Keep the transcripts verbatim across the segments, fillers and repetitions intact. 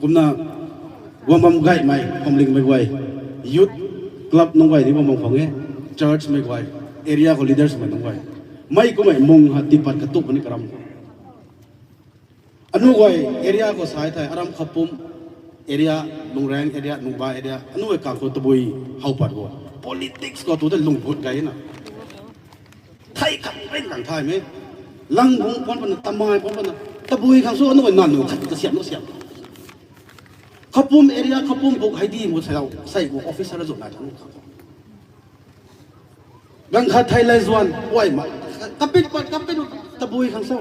Kumna guang bam gaymei, Phuamlingmei guay, youth club nunc guay ni guang bam khang e, churchmei guay, area khou leadersmei nunc guay. Mei kummei mung ha tiipat katup puni karam khou. Anu guay area khou sa thei, aram Khapum area, Lungrang area, Nungba area, anu guay kang khou tabui how pat guay. Politics khou tu tei lunggut gay na. Thei khat ring kang thaymei. Langbung puan pana, Tamei puan pana, tabui khang sw anu guay nanu khat kasiam, kasiam. Khapum area, Khapum buk hei di mu sei, sei gu officer zu nai thang khang. Ganv khat thei lei zuan, uai ma, kapit pat, kapit, tabui khang sw.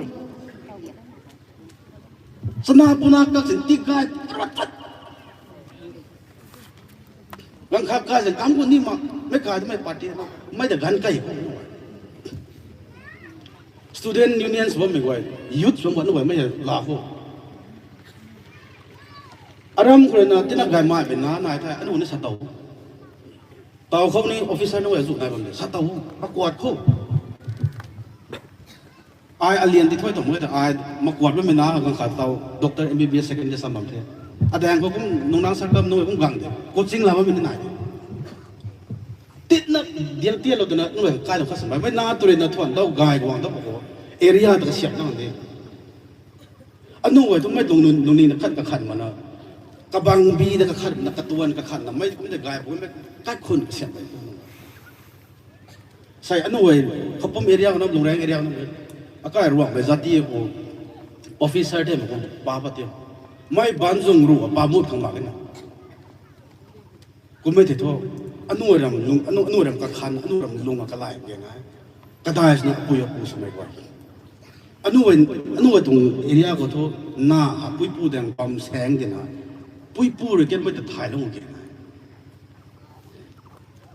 Chana puna kak sin tik gay, rat rat. Ganv khat kai sin kam gu ni ma, mei kai tu mei party na, mei ta ganv kai. Student union sw bammei guay, youth sw bam nu guay mei la khou. Aram khou rui na tina gaymei pei na nai thei, anu ni sa tow. Tow khou ni officer nunc guay zu nai bam de, sa tow, makuat khou. Ai alian ti thuay tuang mei ta ai makuat bammei na ganv khat tow, doctor M B B S second year sam bam the. Adaeng khou kum nung nang sa kam nunc kum gang de, coaching la bammei ni nai de. Titna dial tialou twna nunc guay kai lou khat sam bammei na tu rui na thuan dau gay guang dau khou. Area ta kasiam nang de. Anu guay tu mei tuang nung, nung ni na khat kakhan mana. Kabang bi da kakhan na, katuan kakhan na, mei kum de gay pumei, kaikhun kasiam de. Sei anu guay, Khapum area khou na, Lungrang area khou na, akai Ruangmei jati khou, officer the mei khou, pa pat ti. Mei ban zung ru, pa mut khang mak e na. Kummei thei thu, anu ram lung, anu, anu ram kakhan, anu ram lung a kalai ge na. Kadai sina apui apu swmei guay. Anu guay, anu guay tuang area khou thu, na ha puipu daeng bam saeng di na. Puipu rui ken mei ta thaylou ge na.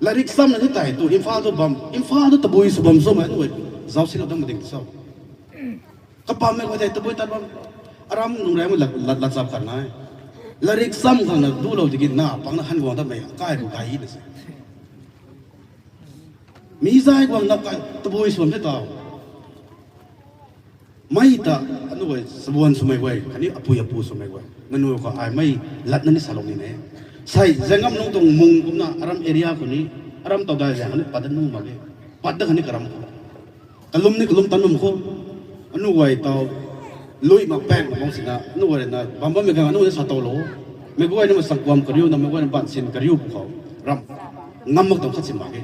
Lairik chamna ni tei tu Imphal tu bam, Imphal tu tabui sw bam swmei anu guay zauc silou dam ding so. Kabammei khou tei tabui tat bam, aram nung rei mei lat, lat, lat chap khat nai. Lairik cham khang na dulou tiki na pang na han guang tatmei kai bu kai na se. Mi zai guang nap kai tabui sw bam the tau. Mei ta, anu guay, sabuan swmei guay, khatni apui apu swmei guay. Nanu khou ai mei latna ni salou ni ne. Sei, Zaengam nung tuang mung kumna, aram area khou ni, aram tawdai zaeng khou ni, pat da nu mak ge. Pat da khatni karam khou. Kalum ni kalum tan bam khou. Anu guay tau, lui mak pang bam sina, anu guay na, bam bammei khang anu guay sa tow lou. Mei guay na masang kuam kariu na, mei guay na bansin kariu pu khou. Ram, ngam mak tuang khat si mak ge.